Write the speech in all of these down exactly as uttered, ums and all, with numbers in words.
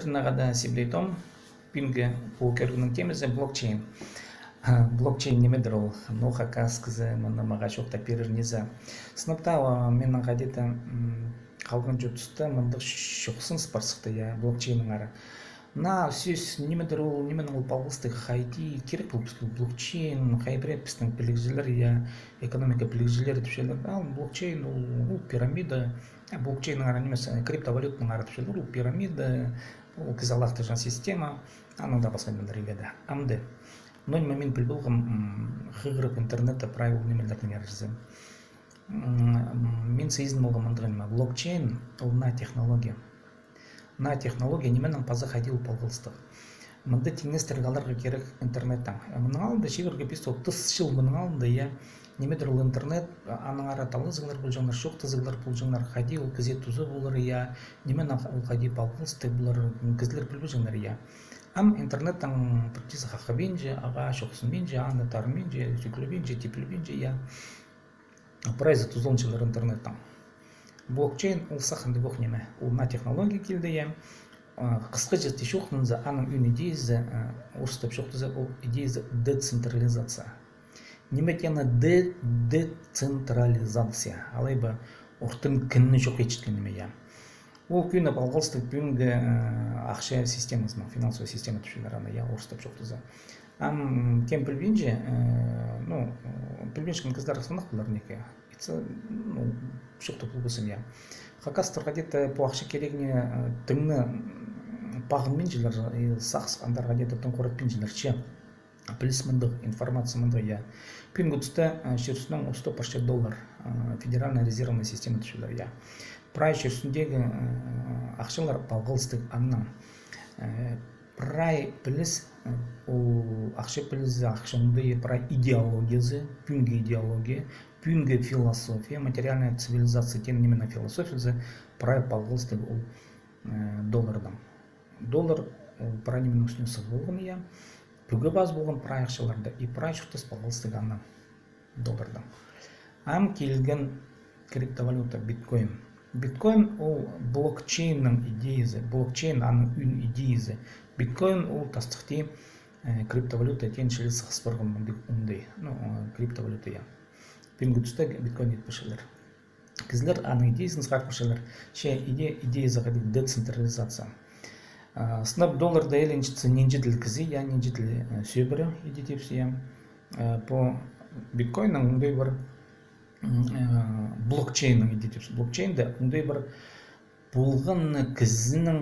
Ағаа сибдей том, пӱӱнгі пу кӧрігнің темазы блокчейн. Блокчейн нимедір ол? Ноға хакас кізі мыны мағаа чоохтап пирер низе. Сынапта, минің хайди-да халғанҷы туста мындағ чоохсыныс пар сыхты, я, блокчейннеңер. Наа сӧс нимедір ол, нименең ол палғалыстығ, хайди кирек пол піске блокчейн, хай пірее пістің пілігҷілер, я, экономика пілігҷілері тіпчелер, а блокчейн ол, ол пирамида. Блокчейннеңер нимес, криптовалютанаңар тіпчелер, ол пирамида, ол кізі алахтырҷаң система, анаң даа пасха нимелер иді. Амды. Но ниме мин піл полғам, хығырып интернетте прай ол нимелернеңер чізе. Мин сизін полғам мындағ ниме. Блокчейн ол наа технология. Наа технология нименең паза хайди ол палғалыстығ? Мында тиңнестірерге аларға кирек интернеттең. Мының алнында чибіргі пис-алты чыл мының алнында, я, нимедір ол интернет, аннаңар талазығлар полҷаңнар, чоохтазығлар полҷаңнар, хайди ол кізее туза полар, я, нименең ол хайди палғалыстығ полар, кізілер пілбеҷеңнер, я. Ам интернеттең пір кізі хахабинча, ағаа чоохсынминча, аны тарынминча, сӱклебинче, типлебинче, я. Прайзы тузаланчалар интернеттең. Блокчейн ол сах андағох ниме. Ол наа технология килді, я. Хысхаҷа тее чоохтанза, аның ӧӧн идеязы, орыстап чоохтаза, ол идеязы децентрализация. Ниме теені де-, децентрализация? Алай ба ортын кінні чох итчеткен ниме, я. Ол кӧні палғалыстығ пӱӱнгі ахча системазынаң, финансовая система тіпчелер аны, я, орыстап чоохтаза. Ам кем пілбинче, ну, пілбинчеткен кізілер сыннығ полар ниме. Итсе, ну, чоохтап полбассың, я. Хакастарға дее пу ахча кирегіне тың на пағынминчалар, и сағыс андарға дее тың хоратпинчалар, че. Піліс мындағ, информация мындағ, я. Пӱӱнгі туста чир ӱстӱнең уста парча доллар, федеральная резервная система тіпчелер, я. Прай чир ӱстӱндегі ахчалар палғалыстығ аннаң. Прай піліс, ол ахча пілізі, ахча оңдайы, прай идеологиязы, пӱӱнгі идеология, пӱӱнгі философия, материальная цивилизация теен нименің философиязы, прай палғалыстығ ол доллардаң. Доллар ол прай нименің ӱстӱне сығ полған, я. Пӱӱнгі пазы полған прай ахчаларда и прай чуртас палғалыстығ аннаң, доллардаң. Ам килген криптовалюта, биткоин. Биткоин ол блокчейннің идеязы, блокчейн аның ӧӧн идеязы. Биткоин ол тастыхти криптовалюта теен чіли сығыс парған мындағ оңдай, ну, криптовалюта, я. Пӱӱнгі туста биткоин ит парчалар. Кізілер аның идеязын сығар парчалар. Че иде-, идеязы хайдағ? Децентрализация. Сынап, долларда ілінчетсе нинҷе тіл кізі, я, нинҷе тіл сӧбіре, иди тіпче, я. Пу биткоинның оңдай пір, блокчейннің, иди тіпче, блокчейнде оңдай пір полған на кізінің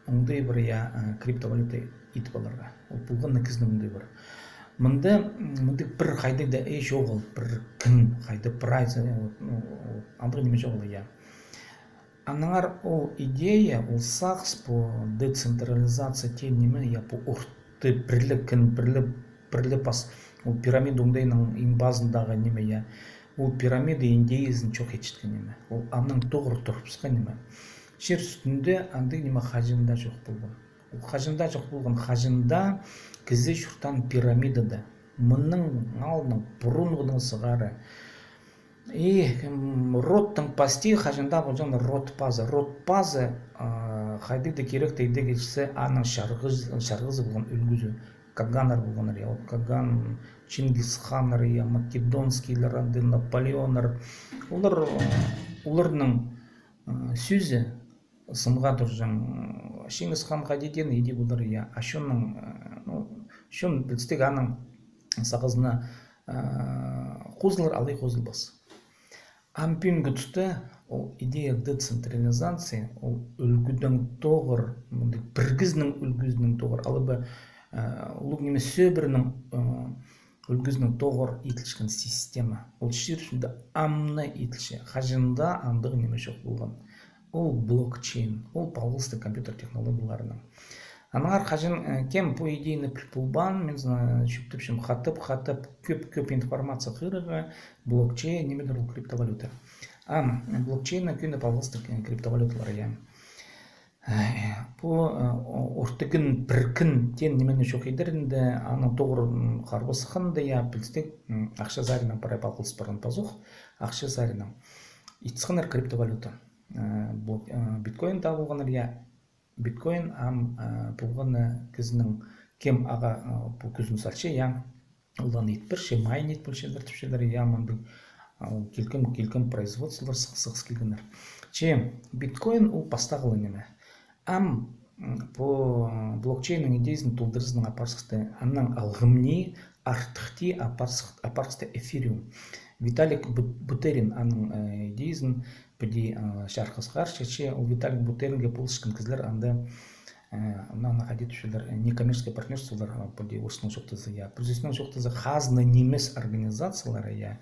оңдай пір, я, криптовалюта ит поларға. Ол полған на кізінің оңдай пір. Мында, мында пір хайдағ даа ай чоғыл, пір кін хайдағ прайзы, андағ ниме чоғыл, я. Аннаңар ол идея, ол сағыс, пу децентрализация теен ниме, я, пу орты пір ле кін, пір ле, пір ле пас, ол пирамида оңдайының иң пазындағы ниме, я. Ол пирамида идеязын чох итчеткен ниме. Ол аннаң тоғыр турыбысхан ниме. Чир ӱстӱнде андағ ниме хаҷан даа чох полған. Ол хаҷан даа чох полған, хаҷан даа кізі чуртаан пирамидада. Мының алнының пурунғынаң сығара. И родтың пастии хаҷан даа полҷаң род пазы. Род пазы хайдағ даа киректі идерге килче, аның чарғызы, чарғызы полған ӱлгӱзі. Каганнар полғаннар, я, ол Каган, Чингисханнар, я, Македонскийлер, анда Наполеоннар. Олар, оларның сӧзі сынға турҷаң. Чингисхан хайди теен, иди полар, я, а чонның, ну, чон пілдістіг аның сағызына хозылар, алай хозылбас. Ам пӱӱнгі туста ол идея децентрализации, ол ӱлгӱдең тоғыр, мындағ пір кізінің ӱлгӱзінең тоғыр, алай ба улуғ нимес сӧбіренің ӱлгӱзінең тоғыр иділчеткен система. Ол чир ӱстӱнде ам на иділче. Хаҷан даа андағ ниме чох полған. Ол блокчейн, ол палғалыстығ компьютер технологияларынаң. Аннаңар хаҷан кем пу идеяны піл полбаан, мин, зна-, чӧптепчем хатап, хатап, кӧп, кӧп информация хығырарға, блокчейн, нимедір ол криптовалюта. Ам блокчейннең кӧні палғалыстығ криптовалюталар, я. Пу орты кін, пір кін теен нимені чох идерінде, аның тоғыр харбасханда, я, пілдістіг, ахча саринаң прай палғалыс парған пазох, ахча саринаң. Ит сыхханнар криптовалюта. Биткоин таа полғаннар, я. Биткоин ам, а, полған, а, кізінің кем ағаа, а, пу кӱзін салча, я. Олар ит пирче, майнить полчалар, тіпчелер, я, мындағ, а, ол килкім, килкім производстволар сығыс, сығыс килгеннер. Че биткоин ол пастағылығ ниме. Ам, м, пу блокчейннің идеязын толдыразынаң апарсыхты, анаң алғым ни артых ти апарсых-, апарсыхты эфириум. Виталик Бу-, Бутерин аның, э, идеязын піди, э, чарыхха сығарча, че ол Виталик Бутеринге полысчатхан кізілер анда, э, мына, мына хайди тіпчелер, э, некоммерческое партнерстволар, а, піди орыснаң чоохтаза, я. Пірсінең чоохтаза, хазна нимес организациялары, я,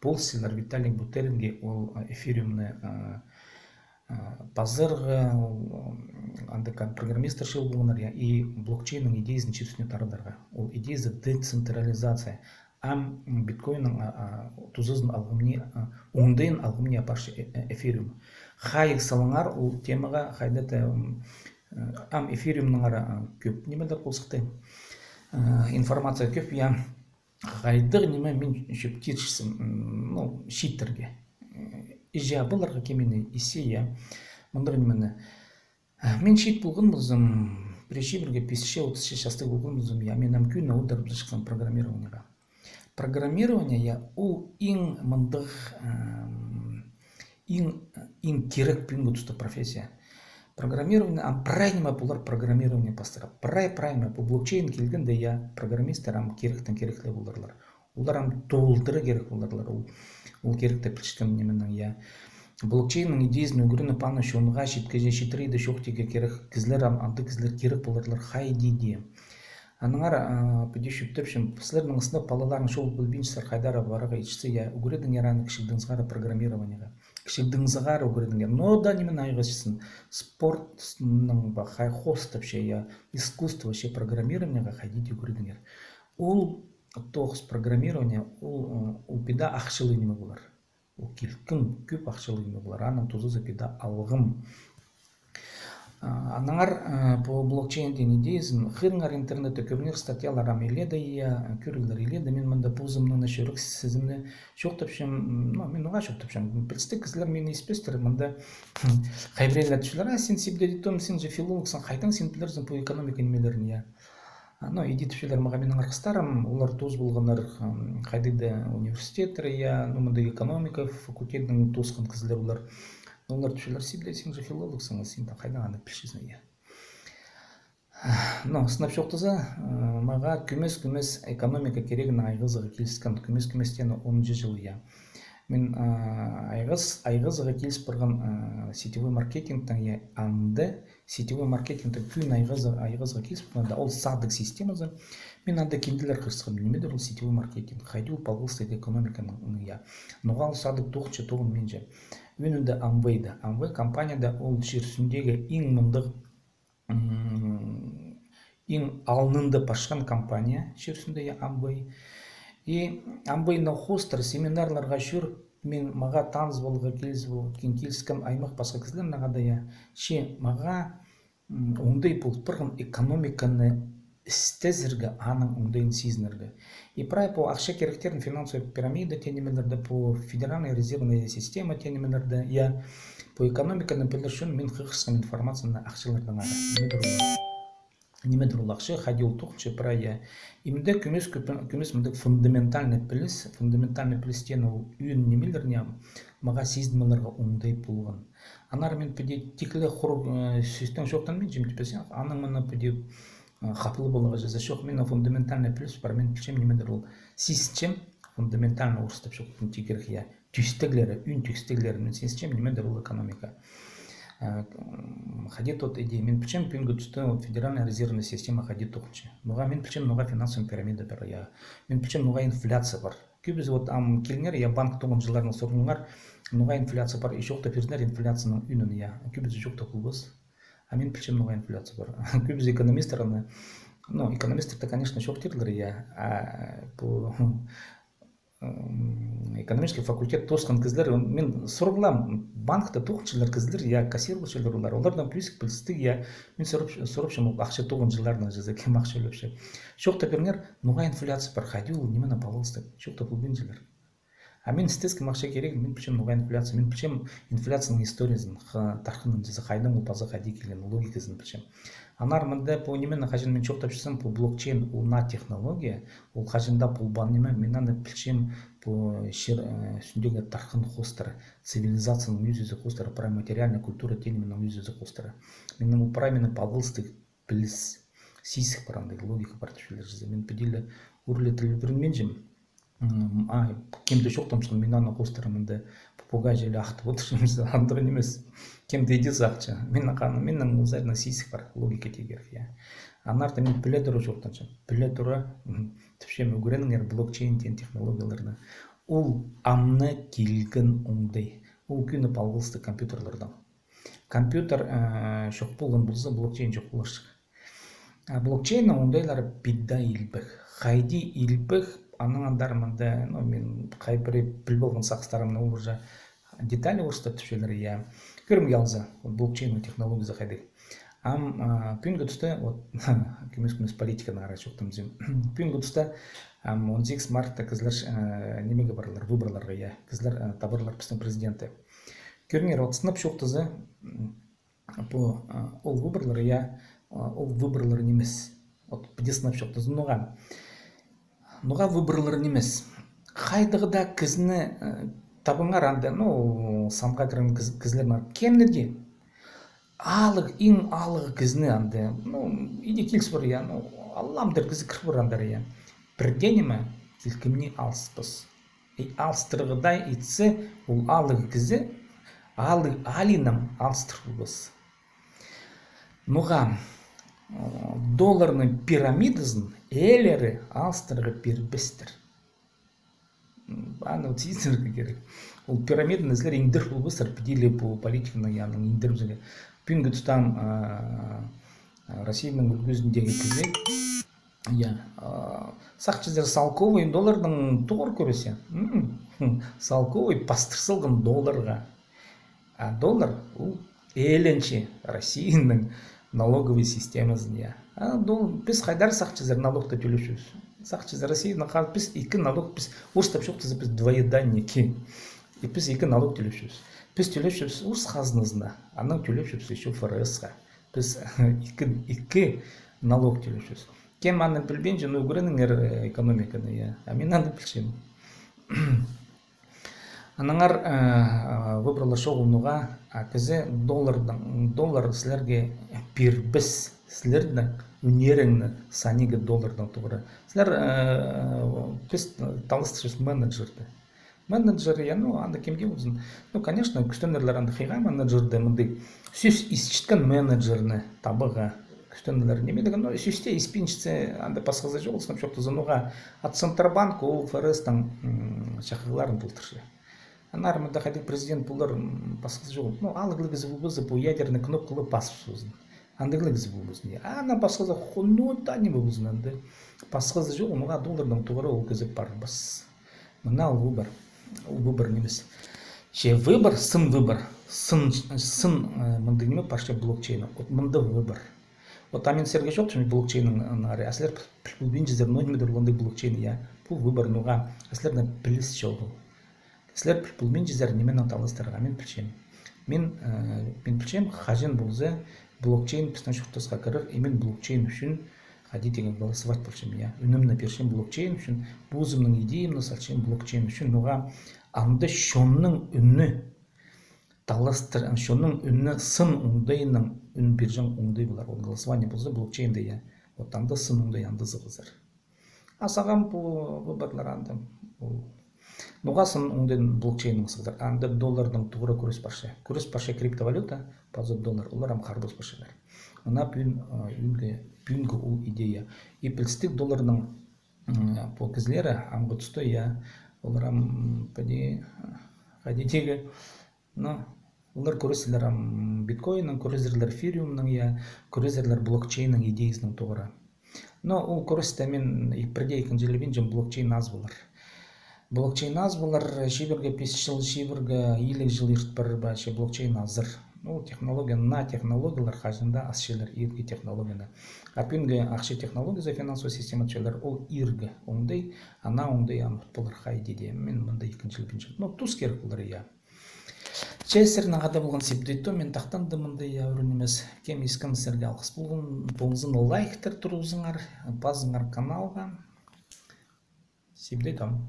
полысчалар Виталик Бутеринге ол, э, эфириумны, э, э, пазарға, ол, м, анда как программисттер чыыл полғаннар, я, и блокчейннің идеязын чир ӱстӱне тарадарға. Ол идеязы децентрализация. Ам, м, биткоиннің, а, а, тузазын алғым ни, а, оңдайын алғым ни апарча, э, э, эфириум. Хайығ салыңар ол темаға, хайда-да, м, э, ам эфириумнаңар, а, кӧп нимелер полысыхты. Э, информация кӧп, я. Хайдағ ниме мин чӧптирчезім, м, ну, чииттерге. Э, иҷе-пабаларға кем ниме исче, я. Мындағ нимені. Э, мин чиит полған ползам, пірее чибіргі писче, отысча частығ полған ползам, я, мин ам кӧні одырып чыхсам программированиеға. Программирование, я, ол иң мындағ, эм, иң, иң кирек пӱӱнгі туста профессия. Программирование, ам прай ниме полар программирование пастыра. Прай, прай ниме, пу блокчейн килгенде, я, программисттер ам киректең кирек ле поларлар. Олар ам толдыра кирек поларлар. Ол, ол киректі пілчеткен нименең, я. Блокчейннің идеязын ӱгреніп, аны чонға читкеҷе, читіре дее чоохтирға кирек кізілер, ам андағ кізілер кирек поларлар хайди дее. Аннаңар, а, піди чӧптепчем, сірернің сынап палаларың чол пілбинчелер, хайдар парарға итчезер, я, ӱгредіңер аны кічігдеңізге программированиеға. Кічігдеңізге ӱгредіңер. Ноо даа ниме айғасчазың. Спортнаң ба, хай хоостапча, я, искусство, че программированиеға хайди дее ӱгредіңер. Ол тоғыс программирование, ол, ы, ол піди ахчалығ ниме полар. Ол килкім кӧп ахчалығ ниме полар, аның тузазы піди алғым. А, аннаңар, э, пу блокчейн теен идеязын хығырыңар интернетте, кӧріңер, статьялар ам иледе, я, кӧріглер иледе, мин мында позымның на чӱрек сизімні чоохтапчам, м, ну, мин ноға чоохтапчам, пілдістіг кізілер мині испестер, мында, хм, хай піреелер тіпчелер, а, син Сибдей Том, син же филологсың, хайдаң син пілерзің пу экономика нимелерін, я. А, ну, иди тіпчелер мағаа минің арғыстарым, олар тоос полғаннар, м, хайдағ-да университеттер, я, ну, мындағ экономика факультетінең тоосхан кізілер олар. Ну, олар тіпчелер, Сибдей, син же филологсың, син хайдаң аны пілчезің, я. Ну, сынап чоохтаза, э, мағаа кӧмес-кӧмес экономика кирегінең айғазарға киліскен, кӧмес-кӧмес теен онынҷы чыл, я. Мин, э, айғас-, айғазарға киліс парған, э, сетевой маркетингтең, я, анда сетевой маркетингтең кӧні айғазы-, айғазарға киліс парған, да, ол садик системазы. Мин анда кинделер хығырысхам, нимедір ол сетевой маркетинг, хайди ол палғалыстығ экономиканаң, я. Ноға ол садик тоғынча, тоғынминча. Ӧӧнінде Амвейде. Амвей компанияда ол чир ӱстӱндегі иң мындағ, м, иң алнында пасчатхан компания чир ӱстӱнде, я, Амвей. И Амвейні хоостыра семинарларға чӧріп, мин, мағаа таныс поларға киліс-, киліскен аймах пасха кізілернең даа, я. Че мағаа, м, оңдай пол парған экономиканы істезерге, аның оңдайын сизінерге. И прай пу ахча киректерін, финансовая пирамида теен нимелерді, пу федеральная резервная система теен нимелерді, я, пу экономиканы пілер ӱчӱн мин хығырысхам информацияны ахчаларнаң ары. Нимедір ол, нимедір ол ахча, хайди ол тоғынча, прай, я. Имде кӧмес, кӧп-, кӧмес мындағ фундаментальный піліс, фундаментальный піліс теен ол ӧӧн нимелер, я, мағаа сизін аларға оңдай полған. Аннаңар мин піди тик ле хуруғ, э, сӧстең чоохтанминчам тіпчем, аның мына піди, э, хаплығ поларға чаза чох. Мин фундаментальный піліс пар, мин пілчем нимедір ол. Сизінчем, фундаментальный, орыстап чоохтап тирге кирек, я. Тӧстеглері, ӧӧн тӧстеглері, мин сизінчем, нимедір ол экономика. Э, м, хайди тоғынча, мин пілчем, пӱӱнгі туста ол федеральная резервная система хайди тоғынча. Ноға мин пілчем, ноға финансовая пирамида пар, я. Мин пілчем, ноға инфляция пар. Кӧбізі вот ам киліңер, я, банк тоғынҷыларнаң сурыңар, ноға инфляция пар, и чоохтап пирзіннер инфляцияның ӧӧнін, я. Кӧбізі чоохтап полбас. А мин пілчем, ноға инфляция пар. Кӧбізі экономисттер аны, ну, экономисттер, конечно, чоохтирлар, я. А пу, м, экономический факультет тоосхан кізілер, мин сурғылаам, банкта тоғынчалар кізілер, я, кассир полчалар олар. Оларнаң пӧзік пілістіг, я, мин сурап, сурапчам ол ахча тоғынҷыларнаң, чаза кем ахча ӱлепче. Чоохтап пиріңер, ноға инфляция пар, хайди ол, нименең палғалыстығ, чоохтап полбинчалар. А мин істескем, ахча кирек, мин пілчем ноға инфляция, мин пілчем инфляцияның историязын, ха-, тархынын, чізе, хайдаң ол паза хайди килген, логиказын пілчем. Анар мында пу нимені хаҷан мин чоохтапчазам, пу блокчейн, ол наа технология, ол хаҷан даа полбаан ниме, мин аны пілчем, пу чир, э, ӱстӱндегі тархын хоостыра, цивилизацияның ӧзізі хоостыра, прай материальная культура теен нименің ӧзізі хоостыра. Минің ол прай минің палғалыстығ піліс, сизік пар, андағ логика пар тіпчелер чізе. Мин піди ле ӱр ле тіл ӱгренминчем. М, а, кем-де чоохтамчатхан, мин аны хоостыра мында попугай чіли ахтап одырчам, андағ нимес. Кем-де иди сағынча. Мин аны, минің ол саринаң сизік пар, логика тирге кирек, я. Анар даа мин піле тура чоохтанчам. Піле тура, м, тіпчем, ӱгреніңер блокчейн теен технологияларны. Ол амды килген оңдай. Ол кӧні палғалыстығ компьютерлердең. Компьютер, э, чох полған полза, блокчейн чох поларҷых. А блокчейннің оңдайлары піди илбек. Хайди илбек, анаң андар мында, ну, мин хай пірее піліп алған сағыстарымны, ол уже детали орыстап тіпчелер, я. Кӧрімге алза, вот блокчейннің технологиязы хайдағ. Ам, а, пӱӱнгі туста, вот, кӧмес-кӧмес политиканы ара чоохтанзам. Пӱӱнгі туста, ам, он сигіс мартта кізілер, э, нимеге парарлар, выборларға, я. Кізілер, э, табарлар пістің президентті. Кӧріңер, вот сынап чоохтаза, м, пу, а, ол выборлар, я, а, ол выборлар нимес. Вот піди сынап чоохтаза, ноға? Ноға выборлар нимес? Хайдағ даа кізіні, э, табыңар анда, ну, санға кірген кіз-, кізілернең кемні дее. Алығ, иң алығ кізіні анда, ну, иди киліс пар, я, ну, алламдыр кізі кір пар андар, я. Пір дее ниме килкімні алыспас. И алыстырығдай итсе, ол алығ кізі, алығ алинаң алыстыр полбас. Ноға, м, долларның пирамидазын ээлері алыстырарға пирбестер. М, аны вот сизінерге кирек. Ол пирамиданы сірер индір полбастар, піди ле пу политиканы, я, аның индірібізерге. Пӱӱнгі тустаң, а, а, Россияның ӱлгӱзіндегі кізі, я, а, сағынчазар, салковай долларның тоғыр кӧрізі. М, хм, салковай пастыр салған долларға. А доллар ол ээленче Россияның налоговай системазын, я. А дол-, піс хайдар сағынчазар налогты тӧлепчебіс? Сағынчазар, Россияның ха-, піс ікі налог, піс орыстап чоохтаза, піс двоеданники. И піс ікі налог тӧлепчебіс. Піс тӧлепчебіс орыс хазназына, анаң тӧлепчебіс ещё ФРС-ха. Піс ікі, ікі налог тӧлепчебіс. Кем аны пілбинче, ну, ӱгреніңер, э, экономиканы, я. А мин аны пілчем. Аннаңар, э, выборлар чоғыл ноға, а, кізі доллардаң, доллар сірерге пирбес, сірернің ӱннеріңні санирға доллардаң тоғыра. Сірер, э, піс таластырчабыс менеджерді. Менеджер, я, ну, анда кемге ползын. Ну, конечно, кӱстенерлер анда хыйға менеджерді, мындағ сӧс исчеткен менеджерні табарға. Кӱстенерлер ниме дее, но сӧсті испинчетсе, анда пасхазы чоғыл, сынап чоохтаза, ноға, а Центробанк ол ФРС-тің, м, чахығларын толдырча. Аннаңар мында хайдағ президент полар, м, пасхазы чоғыл. Ну, алығ ла кізі полбаза, пу ядерный кнопканы пазып салзын. Андағ ла кізі полбазын. А анаң пасхазы, ху-, ну, да ниме ползын анда. Пасхазы чоғыл, ноға долларның тоғыра ол кізі парбас. Мына ол выбор. Ол выбор нимес. Че выбор, сын выбор. Сын, сын, э, мындағ ниме парча блокчейн. Вот мында выбор. Вот а мин сірерге чоохтапчам блокчейннің, ы, ары, а сірер піл-, піл-, пілбинчезер, но ниме-дір ол андағ блокчейн, я. Пу выбор, ноға, а сірерде піліс чоғыл. Сірер піл-, пілбинчезер, нименең таластырарға, мин пілчем. Мин, э, мин пілчем, хаҷан полза блокчейн пістің чуртасха кірер, и мин блокчейн ӱчӱн хайди тее голосовать полчам, я. Ӱнімні пирчем блокчейн ӱчӱн, позымның идеямны салчам блокчейн ӱчӱн, ноға, анда чонның ӱні таластыр-, чонның ӱні сын оңдайынаң ӱн пирҷең оңдай полар. Вот голосование полза блокчейнде, я. Вот анда сын оңдай, анда сығызар. А сағам пу выборлар анда, ол. Ноға сын оңдай блокчейннең сығызар? Анда долларның тоғыра кӱрес парча. Кӱрес парча криптовалюта, паза доллар. Олар ам харбас парчалар. Мына пӱӱн, а, ӱнге, пӱӱнгі ол идея. И пілістіг долларның, м, пу кізілері амғы туста, я, олар ам, м, піди, хайди тее, ну, олар кӱресерлер ам биткоиннең, кӱресерлер эфириумның, я, кӱресерлер блокчейннің идеязының тоғыра. Но ол кӱресте мин и пірдее ікінҷілебинчем, блокчейн ас полар. Блокчейн ас полар, чибіргі пис чыл, чибіргі иліг чыл ирт парар ба, че блокчейн азар. Ол технология, наа технологиялар хаҷан даа асчалар, иргі технологияны. А пӱӱнгі ахча технологиязы, финансовая система тіпчелер, ол иргі оңдай, а наа оңдай аны ут полар хайди дее. Мин мында ікінҷілебинчем. Ну, тус кирек полар, я. Че сірернең хада полған Сибдей Том, мин тахтандым мында, я, ӱр нимес. Кем искен, сірерге алғыс полған, ползын, лайктар турғызыңар, пазыңар каналға. Сибдей Том.